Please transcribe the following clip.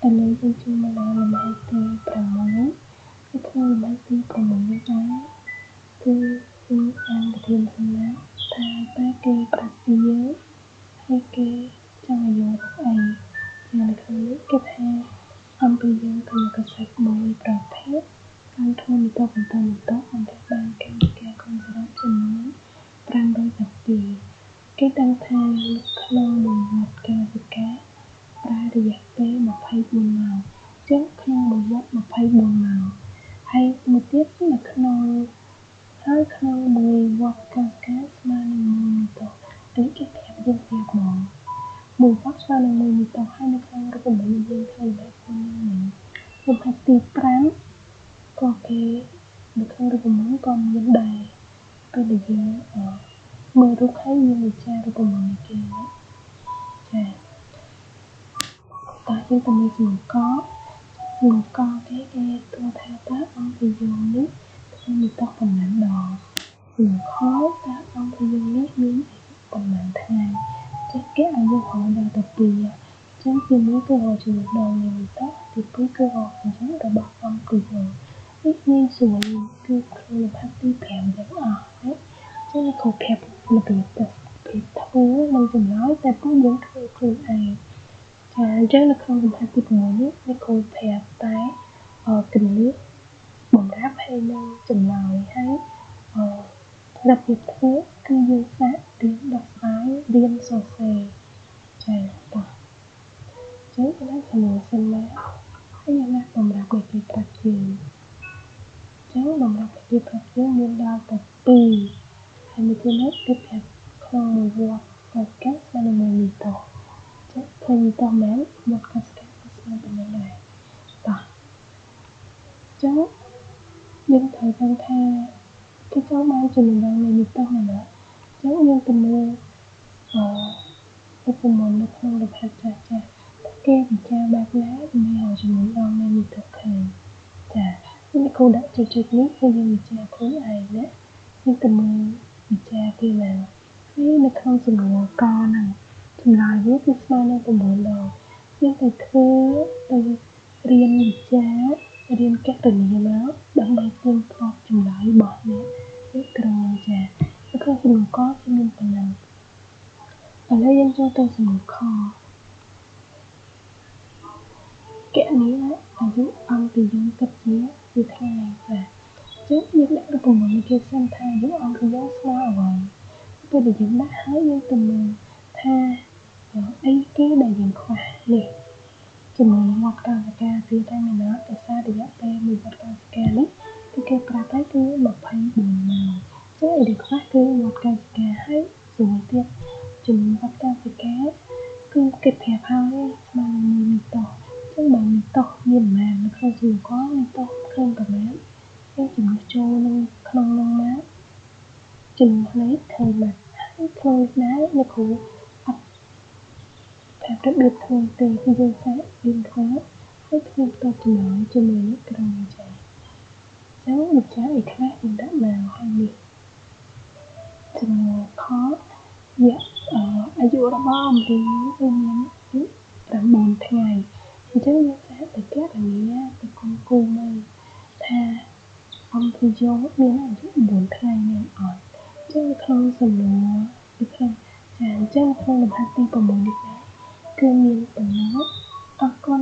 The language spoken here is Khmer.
ឥឡូវយើងចូលមកដល់លំហាត់ទី6នៅក្នុងលំហាត់ទី6នេះដែរគឺយើងអានប្រធានសិនណាថាតើគេប្រាប់ពីយើងហើយគេចង់ឲ្យយើងរកអីចានៅក្នុងនេះគេថាអំពីយើងទៅកសែតមួយប្រភេទបានធ្វើមីតបន្តបន្តអំពីបានកម្មវិការកុំសរុបចំនួន512គេដឹងថាក្នុងមួយវត្តកាសិកាប្រើរយៈពេល24ម៉ោងអញ្ចឹងក្នុងមួយវត្ត24ម៉ោងហើយមួយទៀតនៅក្នុងហើយក្នុងមួយវត្តកាសិកាស្មើនឹង1មីតនេះគេប្រាប់យើងប្រាប់ហ្មងមួយវត្តស្មើនឹង1មីតហើយនៅក្នុងរូបមន្តយើងឃើញបែបនេះលំហាត់ទី5ក៏គេនៅក្នុងរូបមន្តក៏មានដែរពេលដែលយើងមើលរូបហើយយើងវិចាររូបមន្តនេះគេណាចាតើយើងទៅមានសំកសំកគេគេទួថាតើអង្គប្រយោគនេះធ្វើមីតប៉ុន្មានដងសំខតើអង្គប្រយោគនេះមានប៉ុន្មានថ្ងៃចេះគេឲ្យយើងរកដល់ទៅ2ចឹងទី1គឺរកចំនួនដងនៃមីតទី2គឺរកអាយុរបស់អង្គប្រយោគនេះងាយស្រួលគឺក្នុងលំហាត់ទី5ទាំងអស់ណាចឹងគ្រូប្រាប់របៀបទៅភាពធ្វើនិងចម្លើយតែពួកយើងធ្វើខ្លួនឯងចាអញ្ចឹងនៅក្នុងលំហាត់ទី6នេះអ្នកគ្រូប្រាប់តែគន្លឹះបំរាប់ហើយនឹងចម្លើយហើយរបៀបធ្វើគឺយើងសាករៀនដោះស្រាយរៀនសរសេរចាតោះអញ្ចឹងគេសំណួរសិនមកហើយយ៉ាងណាបំរាប់ដែលគេប្រាប់យើងអញ្ចឹងបំរាប់ដែលគេប្រាប់យើងមានដល់ទៅ2ហើយមួយទៀតនោះគេប្រាប់ក្នុងមួយវត្តកសិកម្មស្មើនឹង1មីតចឹងឃើញមីតមែនវត្តកសិកម្មក៏ស្មើប៉ុណ្ណឹងដែរតោះចឹងយើងត្រូវដឹងថាគេចង់បានចំនួនដងនៃមីតមែនទេចឹងយើងទៅមើលរូបមន្តនៅក្នុងលំហាត់ចាស់ចាស់គេវិចារបែបណាដើម្បីរកចំនួនដងនៃមីតឃើញចានេះគ្រូដាក់ចុចៗនេះគឺយើងវិចារខ្លួនឯងណាយើងទៅមើលវិចារគេមកហើយនៅក្នុងសំណួរកហ្នឹងចម្លើយវាគឺស្មើនឹង9ដងយើងទៅធ្វើទៅរៀនវិចាររៀនកណនាមកដើម្បីទៀងទាត់ចម្លើយរបស់អ្នកនេះត្រង់ចានៅក្នុងសំណួរកគឺមានប៉ុណ្ណឹងឥឡូវយើងចូលទៅសំណួរខកណនាអាយុអង្គពីយើងគិតជាថ្ងៃចាអញ្ចឹងយើងដាក់រូបមន្តនេះគេសិនថាអាយុអង្គពីយើងស្មើអ្វីពេលដែលយើងដាក់ហើយយើងទៅមើលថាអីគេដែលយើងខ្វះនេះចំនួនវត្តកសិកាទៀតហើយមែនអត់ដោយសាររយៈពេលមួយវត្តកសិកានេះគឺគេប្រាប់ហើយគឺ24ម៉ោងចឹងអីដែលខ្វះគឺវត្តកសិកាហើយស្រួលទៀតចំនួនវត្តកសិកាគឺគេប្រាប់ហើយស្មើនឹង1មីតចឹងបើមីតមានប៉ុន្មាននៅក្នុងសំណួរមីតឃើញប៉ុន្មានយើងជំនួសចូលនឹងក្នុងនោះមកចំនួននេះឃើញមកហើយក្នុងនេះដែរអ្នកគ្រូអត់ប្រាប់របៀបធ្វើទេគឺយើងសាករៀនធ្វើហើយធ្វើតបចម្លើយជាមួយនឹងក្រុមចាចឹងវិចារអីខ្លះយើងដាក់មកហើយនេះចំនួនខយៈអាយុរបស់អំរីគឺមាន9ថ្ងៃអញ្ចឹងយើងសាកទៅកណនាទៅគុំគូមើលថាអំពីយោមានអាយុ9ថ្ងៃមែនអត់ចឹងនៅក្នុងសំណួរនៅក្នុងចាអញ្ចឹងក្នុងលំហាត់ទី6នេះដែរគឺមានប៉ុណ្ណឹងអរគុណ